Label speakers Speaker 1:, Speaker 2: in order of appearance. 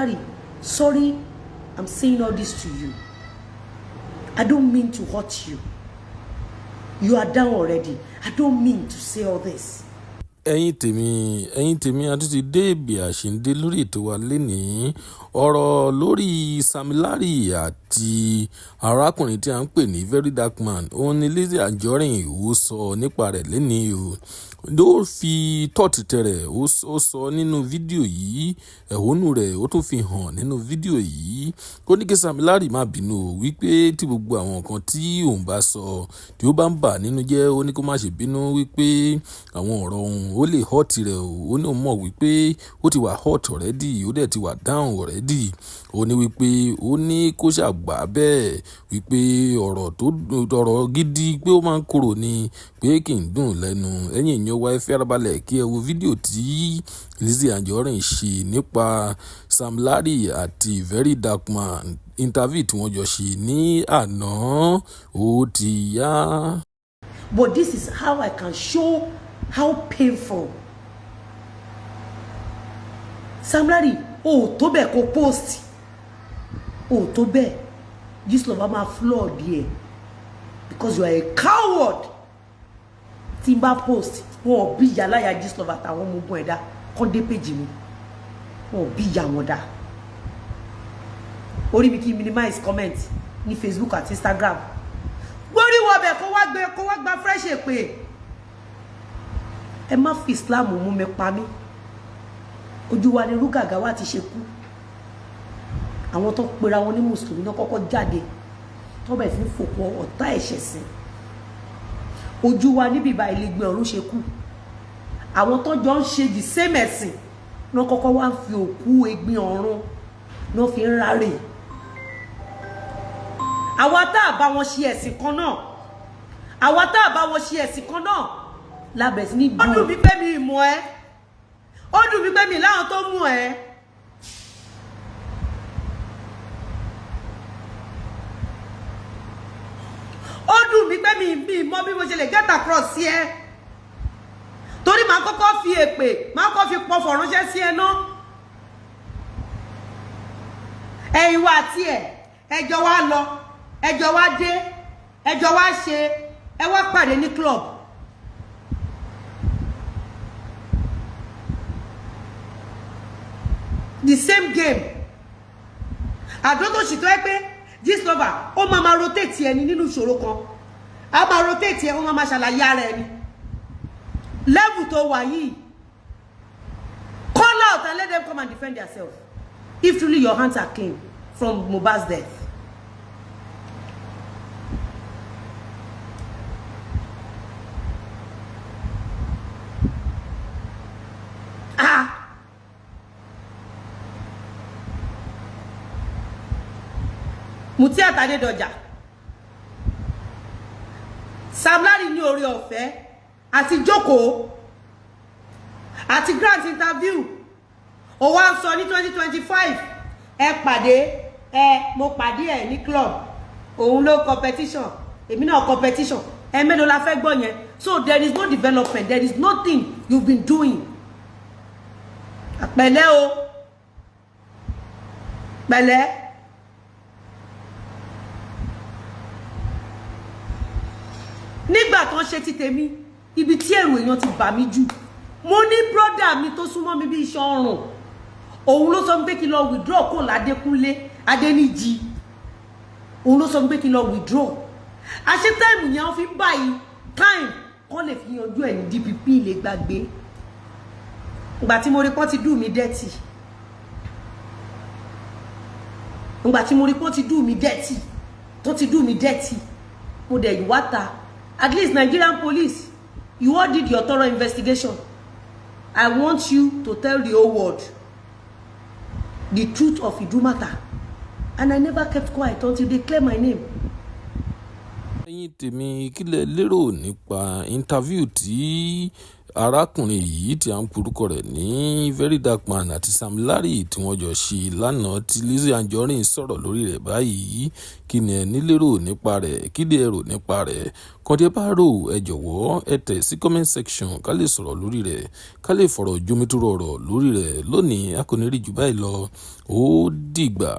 Speaker 1: Larry, sorry I'm saying all this to you. I don't mean to hurt you. You are down already. I don't mean to say all this.
Speaker 2: Ẹ̀yin tèmi, ẹ̀yin tèmi, a tún ti dé ibi àṣìǹde lórí ètò wa lénìí. Ọ̀rọ̀ lórí Sam Larry àti arákùnrin tí a ń pè ní Very Dark Man, òun ni Lizzy Anjorin ó sọ nípa rẹ̀ lénìí o. Ó fi thought rẹ̀, ó sọ nínú fídíò yìí, ẹ̀hónú rẹ̀ ó tún fi hàn nínú fídíò yìí. Ó ní kí Sam Larry má bínú o, wípé tí gbogbo àwọn nǹkan tí òun bá sọ tí ó bá ń bà nínú jẹ́, ó ní kó má ṣe bínú, wípé àwọn ọ̀rọ̀ òun ó lè hurt rẹ̀ o. Ó ní òun mọ̀ wípé ó ti wà hurt already, ó dẹ̀ ti wà down already. Ó ní wípé ó ní kó ṣàgbà bẹ́ẹ̀, wípé ọ̀rọ̀ tó ọ̀rọ̀ gidi pé ó máa ń korò ni, pé kì í dùn lẹ́nu. Ẹ̀yin èèyàn wa, ẹ fi ara balẹ̀ kí ẹ wo fídíò tí Lizzy Anjorin ṣe nípa Sam Larry àti Very Dark Man, interview tí wọ́n jọ ṣe ní àná. Ó ti yá.
Speaker 1: But this is how I can show how painful. Sam Larry, o ò tó bẹ́ẹ̀ kó post. O ò tó bẹ́ẹ̀. Gistlover máa flood ẹ̀ because you are a coward. Tí n bá post, wọn ò bí ìyá láyà Gistlover àtàwọn ọmọ ogun ẹ̀dá kán dé page mi. Wọn ò bí ìyá wọn dá. Orí mi kí n minimize comment ní Facebook àti Instagram. Gbórí wọbẹ̀ kó wá gbé, kó wá gba fresh èpè. Ẹ má fi Islam mú mi pa mí. Ojú wa ni Rúgàgà wa ti ṣe kú. Àwọn tó pera wọn ní mùsùlùmí náà kọ́kọ́ jáde tó bẹ̀rẹ̀ sí ní fòkó ọ̀tá ẹ̀ṣẹ̀ sí. Ojú wa níbi ìbá Ilégbé ọ̀run ṣe kú. Àwọn tó jọ ń ṣe the same ẹ̀sìn náà kọ́kọ́ wá ń fi òkú Egbin Ọ̀run náà fi ń ráre. Àwa tá a bá wọn ṣe ẹ̀sìn kan náà, àwa tá a bá wọn ṣe ẹ̀sìn kan náà lábẹ̀ sí ní. Ó dùn mí pé mi mọ̀ ẹ́, ó dùn mí pé mi láwọn tó mú ẹ. Ó dùn mí pé mi mọ bí mo ṣe lè get across sí ẹ, torí màá kọ́kọ́ fi èpè, màá kọ́kọ́ fi pọfọ̀ ránṣẹ́ sí ẹ náà. Ẹ̀yin wa àti ẹ̀, ẹjọ́ wa lọ, ẹjọ́ wa dé, ẹjọ́ wa ṣe, ẹ wá pàdé ní club. The same game àdó tó sì tó ẹ pé Gistlover, ó máa máa rotate ẹni nínú ìṣòro kan, a máa rotate ẹ, ó máa máa ṣàlàyé ara ẹni. Level tó wà yìí, call out and let them come and defend themselves if truly your hands are clean from Mohbad's death. Ah! Mutiat Adédọjà, Sam Larry ní oore ọ̀fẹ́ àti jókòó àti grant interview. Ó wá ń sọ ní 2025, ẹ pàdé ẹ, mo pàdé ẹ ní club, òun ló competition, èmi náà competition. Ẹ mélòó la fẹ́ gbọ́ yẹn? So there is no development, there is nothing you've been doing. Pẹ̀lẹ́ o, pẹ̀lẹ́. Nígbà tó ń ṣe ti tèmi, ibi tí ẹ̀rù èèyàn ti bà mí jù, mo ní brother mi tó súnmọ́ mi bí iṣan ọrùn, òun ló sọ pé kí n lọ withdraw kó ládékúnlé Adéníjì. Òun ló sọ pé kí n lọ withdraw. Àṣé time yẹn, wọ́n fi ń báyìí time kọ́ lè fi yanjú ẹ̀ ní DPP lè gbàgbé. Ìgbà tí mo rí pọ́n ti dùn mí dẹ́tì, ìgbà tí mo rí pọ́n ti dùn mí dẹ́tì, tó ti dùn mí dẹ́tì, mo dẹ̀ wá ta. At least Nigerian police, you all did your thorough investigation. I want you to tell the whole world the truth of Idumota, and I never kept quiet until they clear my name.
Speaker 2: Ẹ̀yin tèmi, kí lẹ lérò nípa interview tí Arákùnrin yìí tí à ń porúkọ rẹ̀ ní Very Dark Man àti Sam Larry tí wọ́n jọ ṣe lánàá tí Lizzy Anjorin sọ̀rọ̀ lórí rẹ̀ báyìí, kí ni ẹ nílérò nípa rẹ̀? Kí ni ẹ rò nípa rẹ̀? Kan tí ẹ bá rò, ẹ jọ̀wọ́ ẹ tẹ̀ sí comment section ká lè sọ̀rọ̀ lórí rẹ̀, ká lè fọ̀rọ̀ jomitoro ọ̀rọ̀ lórí rẹ̀. Lónìí, a kò ní rí jù báyìí lọ. Ó dìgbà.